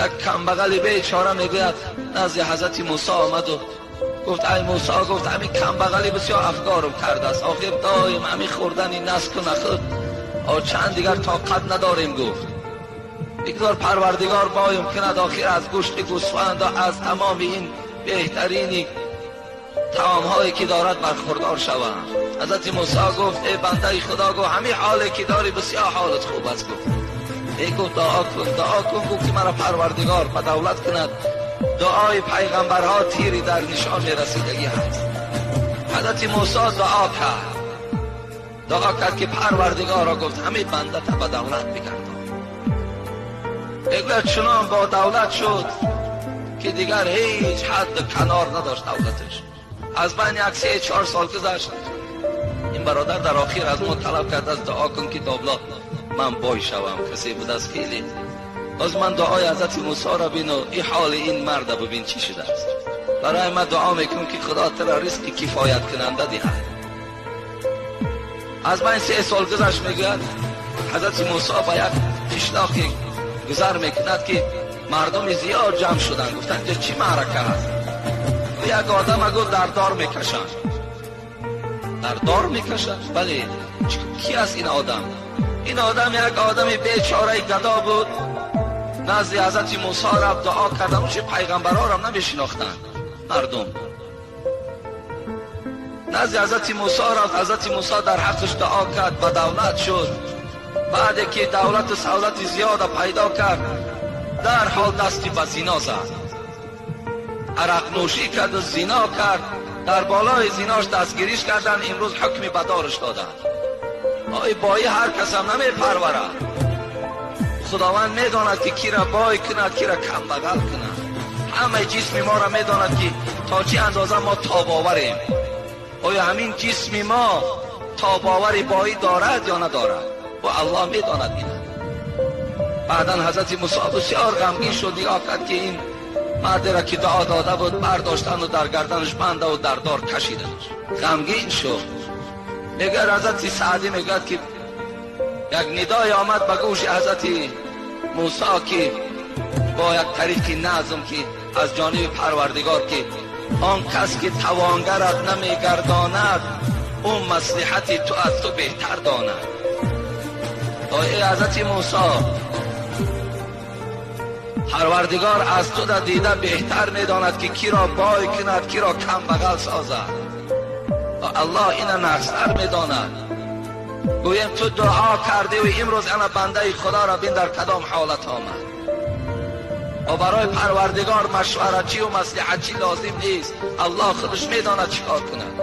Як камбағали бечора мегӯяд назди ҳазрати Мусо омад ва гуфт: ай Мусо, гуфт ҳамин камбағали бисёр афгорам кардааст, охир доим ҳамин хӯрдани наск ва нахӯд, чанд дигар тоқат надорем. Гуфт бигзор Парвардигор боем кунад, охир аз гӯшти гӯсфанд ва аз тамоми ин беҳтарини таомҳое ки дорад бархӯрдор шавам. Ҳазрати Мусо гуфт: эй бандаи Худо, гуфт ҳамин ҳоле ки дорӣ бисёр ҳолат хуб аст. Гуфт эй, гуфт дуо кун, дуо кун, гуфт ки маро Парвардигор ба давлат кунад. Дуои пайғамбарҳо тири дар нишон мерасидагӣ ҳаст. Ҳазрати Мусо дуо кард, дуо кард ки Парвардигорро гуфт ҳамин бандата ба давлат бигардон. Мегӯяд чунон бо давлат шуд ки дигар ҳеҷ ҳадду канор надошт давлаташ. Аз байн як 3-4 сол гузашт. Ин бародар дар охир аз мо талаб кард, аз дуо кун ки домла ман бой шавам. Касе будааст хеле. Боз ман дуои ҳазрати Мусоро бину, ин ҳоли ин марда бибин чӣ шудааст. Барои ман дуо мекунам ки Худо туро ризқи кифояткунанда диҳад. Аз байн 3 сол гузашт, мегӯяд ҳазрати Мусо ба як қишлоқе гузар мекунад ки мардуми зиёд ҷамъ шуданд. Гуфтанд инҷо чӣ маърака ҳаст? Як одама гуфт дар дор мекашанд. Дар дор мекашанд? Бале. Ки аст ин одам? Ин одам як одами бечораи гадо буд. Назди ҳазрати Мусо рафт, дуо кардан, чӣ пайғамбарҳоро намешинохтанд мардум. Назди ҳазрати Мусо рафт, ҳазрати Мусо дар ҳаққаш дуо кард, ба давлат шуд. Баъде ки давлату савлати зиёда пайдо кард, дарҳол дасти ба зино зад, арақнӯшӣ карду зино кард. Дар болои зинош дастгириш карданд, имрӯз ҳукми бадораш доданд. Ой, боӣ ҳар касам намепарварад. Худованд медонад ки кира бой кунад, кира камбағал кунад. Ҳамаи ҷисми моро медонад ки то чӣ андоза мо тобоварем. Оё ҳамин ҷисми мо тобовари боӣ дорад ё надорад? Ва Аллоҳ медонад ина. Баъдан ҳазрати Мусо бисёр ғамгин шуд, нигоҳ кард ки ин мардеро ки дуо дода буд бардоштанду дар гарданаш бандаву дар дор кашиданаш. Ғамгин шуд. Мегӯяд ҳазрати Саъдӣ, мегӯяд ки як нидое омад ба гӯши ҳазрати Мусо ки бо як тариқи назм ки аз ҷониби Парвардигор ки он кас ки тавонгарат намегардонад, ӯ маслиҳати ту аз ту беҳтар донад. Ой ҳазрати Мусо, Парвардигор аз ту да дида беҳтар медонад ки киро бой кунад, киро камбағал созад. Аллоҳ ина нағзтар медонад. Гӯем ту дуо кардӣ ва имрӯз ана бандаи Худоро бин дар кадом ҳолат омад. Ва барои Парвардигор машваратчӣ ва маслиҳатчӣ лозим нест. Аллоҳ худаш медонад чӣ кор кунад.